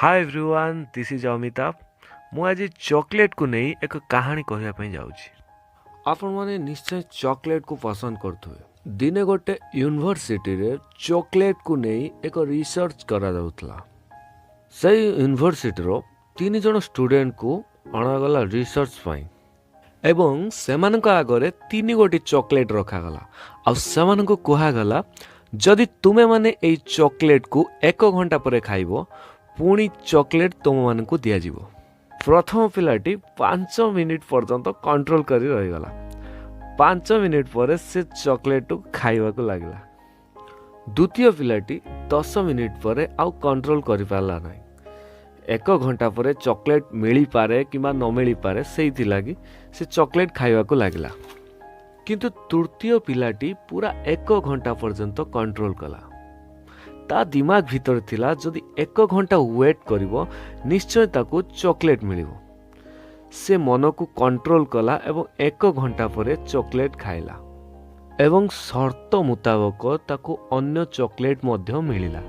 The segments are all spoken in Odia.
Hi everyone, this is Amitabh. ମୁଁ ଆଜି ଚକୋଲେଟ୍କୁ ନେଇ ଏକ କାହାଣୀ କହିବା ପାଇଁ ଯାଉଛି। ଆପଣମାନେ ନିଶ୍ଚୟ ଚକୋଲେଟ୍କୁ ପସନ୍ଦ କରୁଥିବେ। ଦିନେ ଗୋଟେ ୟୁନିଭର୍ସିଟିରେ ଚକୋଲେଟ୍କୁ ନେଇ ଏକ ରିସର୍ଚ୍ଚ କରାଯାଉଥିଲା। ସେଇ ୟୁନିଭର୍ସିଟିର ତିନି ଜଣ ଷ୍ଟୁଡେଣ୍ଟକୁ ଅଣାଗଲା ରିସର୍ଚ୍ଚ ପାଇଁ ଏବଂ ସେମାନଙ୍କ ଆଗରେ ତିନି ଗୋଟି ଚକୋଲେଟ୍ ରଖାଗଲା ଆଉ ସେମାନଙ୍କୁ କୁହାଗଲା, ଯଦି ତୁମେମାନେ ଏଇ ଚକୋଲେଟ୍କୁ ଏକ ଘଣ୍ଟା ପରେ ଖାଇବ, ପୁଣି ଚକୋଲେଟ୍ ତୁମମାନଙ୍କୁ ଦିଆଯିବ। ପ୍ରଥମ ପିଲାଟି 5 ମିନିଟ୍ ପର୍ଯ୍ୟନ୍ତ କଣ୍ଟ୍ରୋଲ କରି ରହିଗଲା। 5 ମିନିଟ୍ ପରେ ସେ ଚକୋଲେଟ୍କୁ ଖାଇବାକୁ ଲାଗିଲା। ଦ୍ୱିତୀୟ ପିଲାଟି 10 ମିନିଟ୍ ପରେ ଆଉ କଣ୍ଟ୍ରୋଲ କରିପାରିଲା ନାହିଁ। ଏକ ଘଣ୍ଟା ପରେ ଚକୋଲେଟ୍ ମିଳିପାରେ କିମ୍ବା ନ ମିଳିପାରେ, ସେଇଥିଲାଗି ସେ ଚକୋଲେଟ୍ ଖାଇବାକୁ ଲାଗିଲା। କିନ୍ତୁ ତୃତୀୟ ପିଲାଟି ପୁରା ଏକ ଘଣ୍ଟା ପର୍ଯ୍ୟନ୍ତ କଣ୍ଟ୍ରୋଲ କଲା। ତା ଦିମାଗ ଭିତରେ ଥିଲା, ଯଦି ଏକ ଘଣ୍ଟା ୱେଟ୍ କରିବ, ନିଶ୍ଚୟ ତାକୁ ଚକୋଲେଟ୍ ମିଳିବ। ସେ ମନକୁ କଣ୍ଟ୍ରୋଲ କଲା ଏବଂ ଏକ ଘଣ୍ଟା ପରେ ଚକୋଲେଟ୍ ଖାଇଲା ଏବଂ ସର୍ତ୍ତ ମୁତାବକ ତାକୁ ଅନ୍ୟ ଚକୋଲେଟ୍ ମଧ୍ୟ ମିଳିଲା।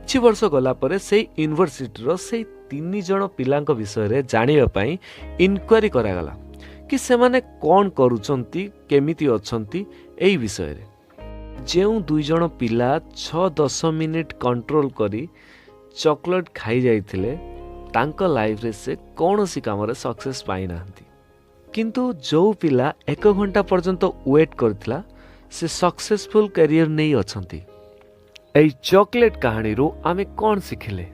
କିଛି ବର୍ଷ ଗଲା ପରେ ସେଇ ୟୁନିଭର୍ସିଟିର ସେଇ ତିନି ଜଣ ପିଲାଙ୍କ ବିଷୟରେ ଜାଣିବା ପାଇଁ ଇନକ୍ୱାରି କରାଗଲା କି ସେମାନେ କ'ଣ କରୁଛନ୍ତି, କେମିତି ଅଛନ୍ତି, ଏଇ ବିଷୟରେ। ଯେଉଁ ଦୁଇ ଜଣ ପିଲା 6-10 ମିନିଟ୍ କଣ୍ଟ୍ରୋଲ କରି ଚକୋଲେଟ୍ ଖାଇ ଯାଇଥିଲେ, ତାଙ୍କ ଲାଇଫରେ ସେ କୌଣସି କାମରେ ସକ୍ସେସ୍ ପାଇନାହାନ୍ତି। କିନ୍ତୁ ଯେଉଁ ପିଲା ଏକ ଘଣ୍ଟା ପର୍ଯ୍ୟନ୍ତ ୱେଟ୍ କରିଥିଲା, ସେ ସକ୍ସେସଫୁଲ୍ କ୍ୟାରିୟର ନେଇ ଅଛନ୍ତି। ଏଇ ଚକୋଲେଟ୍ କାହାଣୀରୁ ଆମେ କ'ଣ ଶିଖିଲେ?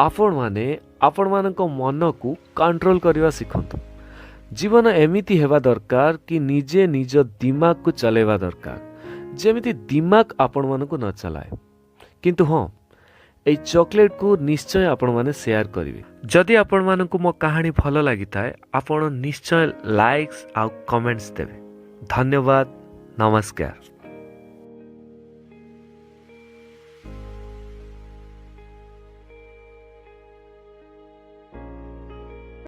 ଆପଣମାନେ ଆପଣମାନଙ୍କ ମନକୁ କଣ୍ଟ୍ରୋଲ କରିବା ଶିଖନ୍ତୁ। ଜୀବନ ଏମିତି ହେବା ଦରକାର କି ନିଜେ ନିଜ ଦିମାଗକୁ ଚଲେଇବା ଦରକାର, ଯେମିତି ଦିମାଗ ଆପଣମାନଙ୍କୁ ନ ଚଲାଏ। କିନ୍ତୁ ହଁ, ଏଇ ଚକୋଲେଟ୍କୁ ନିଶ୍ଚୟ ଆପଣମାନେ ସେୟାର କରିବେ। ଯଦି ଆପଣମାନଙ୍କୁ ମୋ କାହାଣୀ ଭଲ ଲାଗିଥାଏ, ଆପଣ ନିଶ୍ଚୟ ଲାଇକ୍ସ ଆଉ କମେଣ୍ଟସ୍ ଦେବେ। ଧନ୍ୟବାଦ, ନମସ୍କାର।